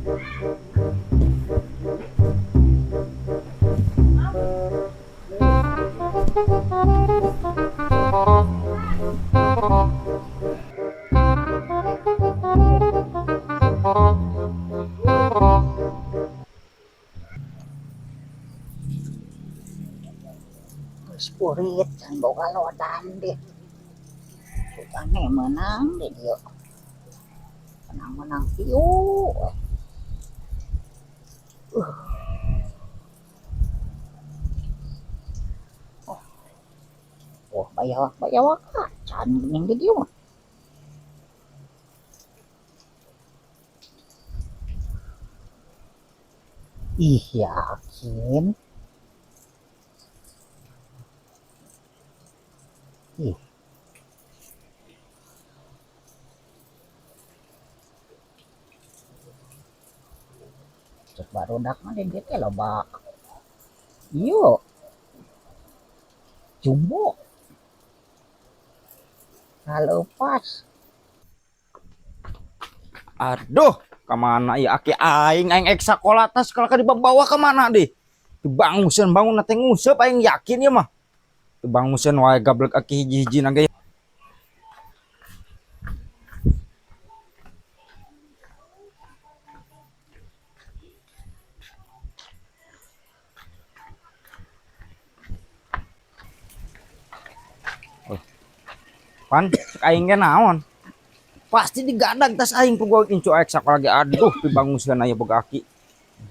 Geus burit can boga lodan deh. Sugane meunang di dieu. Menang-menang hiu we. Oh. Wah, bayawak-bayawak acan geuning di dieu mah. Ih, yakin. Ih. Cek barudak mah di dieu teh loba. Ieu. Jumbo. Kaleupas. Aduh, kemana ya aki aing aing ek sakola tas kalau ka dibawa kemana deh? Dibanguseun bangun teh nguseup aing yakin ya mah. Dibanguseun wae gablek aki hiji-hiji na ge. Oh. Pan, cek aing ge naon? Pasti digadag tas aing puguh incu aek sakola ge, aduh dibanguseun aya boga aki.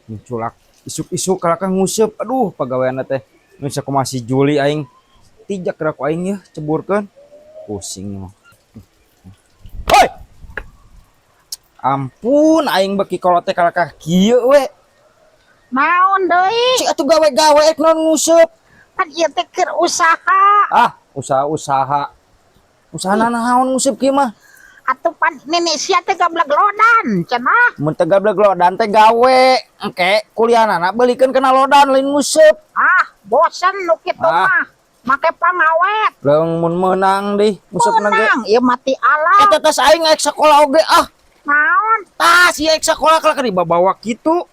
Inculak isuk-isuk kalakah nguseup, aduh pagaweanna teh. Nu sakumaha si Juli aing tijak geura ku aing yeuh ceburkeun. Pusing mah. Hoi. Ampun aing beki kolot teh kalakah kieu we. Naon deui? Cik atuh gawe-gawe ek naon nguseup. Pan ieu teh keur usaha. Ah, usaha-usaha. Usaha naon nguseup kieu mah? Atuh pan nenek sia teh gablek lodan cenah. Mun teh gablek lodan teh gawe, engke kuliahnana beulikeun kana lodan lain nguseup. Ah, bosen nu kitu mah. Make pangawet. Leung mun meunang dih nguseup na ge. Meunang, ieu mati alam. Eta tas aing ek sakola oge ah. Naon? Tas ieu ek sakola kalah dibawa kitu.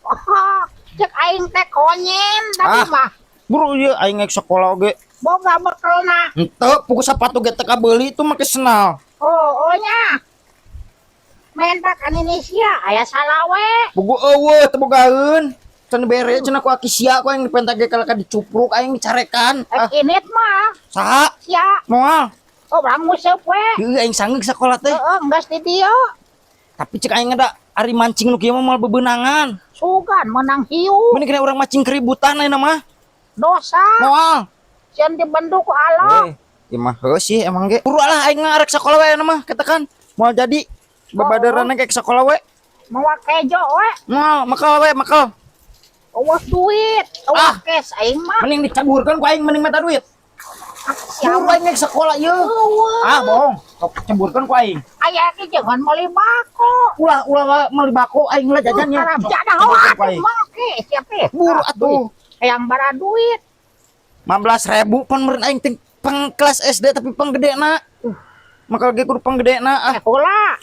Oh, cek aing teh konyen tadi mah. Buru ieu aing ek sakola oge. Boga bekelna. Henteu, puguh sapatu ge teu kabeuli itu make senal. Oh, oh nya. Menta ka Indonesia aya salawe. Puguh eueuh teu bogaeun. Can bere cenah ku aki sia ku aing dipenta ge kalah ka dicupruk aing dicarekan. Ek init mah. Saha? Sia. Moal. Oh, urang nguseup we. Heueuh aing sanggeuk sakola teh. Heeh, enggeus di dieu. Tapi cek aing da ari mancing nu kieu mah moal bebeunangan. Sugan meunang hiu. Mending kena urang mancing keributan ayeuna mah. Dosa. Moal. Sieun dibendu ku Allah. Ieu mah heuh sih emang ge. Buru lah aing mah arek sakola we ayeuna mah katakan. Moal jadi babadaranna ge sakola we. Mawa kejo we. Moal, makal we, makal. Eueuh duit, eueuh cash aing mah. Mending dicaburkeun ku aing mending minta duit. Siapa Buru aing ge sakola ieu. Eueuh. Ah, bohong. Sok ceburkeun ku aing. Aya ge jangan meuli bako. Ulah, ulah meuli bako aing lah jajannya. Haram Sok jadah ceburkeun ku aing. mah ge sia teh. Buru atuh. Hayang bara duit. 15.000 pan meureun aing teh pang kelas SD tapi pang gedena. Maka ge kudu pang gedena ah. Heula.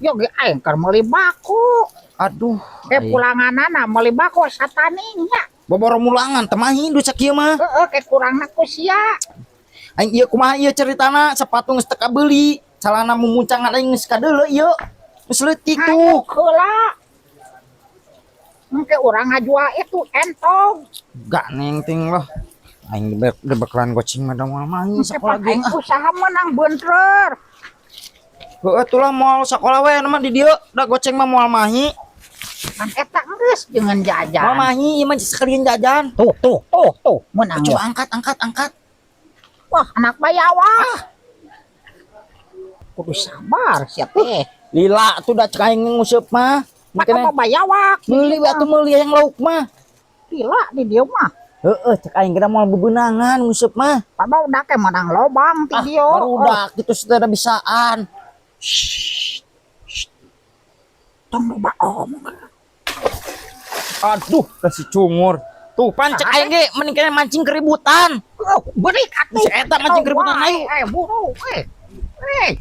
Yo ge aing keur meuli bako. Aduh. Aing. Pulanganana meuli bako sataning nya. Boboro mulangan temahi duit sakieu mah. Heeh, ke kurangna ku sia. Aing ieu kumaha ieu ceritana sepatu geus teu kabeuli, calana mumuncangan aing geus kadeuleu ieu. Geus leutik tuh. Heula. Engke urang ngajual itu entog. Gak neng ting loh. Aing dibekalan goceng mah da moal mahi Sekolah sakola ge. Aing usaha menang beuntreur. Heeh, tulah moal sakola we mah di dieu, da goceng mah moal mahi. Kan eta geus jeung jajan. Moal mahi ieu mah sekalian jajan. Tuh, tuh, tuh, tuh, meunang. Coba angkat, angkat, angkat. Wah, anak bayawak. Kudu sabar sia teh. Lila tuh da cek aing nguseup mah. Maka Makanya apa bayawak? Meuli we atuh meuli yang lauk mah. Lila di dieu mah. Heeh, cek aing geura moal bebeunangan nguseup mah. Barudak ge menang lobang ti dieu. Barudak kitu teh da bisaan. Shh. Tong loba omong. Aduh, kasih cungur. Tuh, pan cek aing ge mending kena mancing keributan. Oh, berik atuh. Si eta mancing keributan aing. Buru, eh. Eh.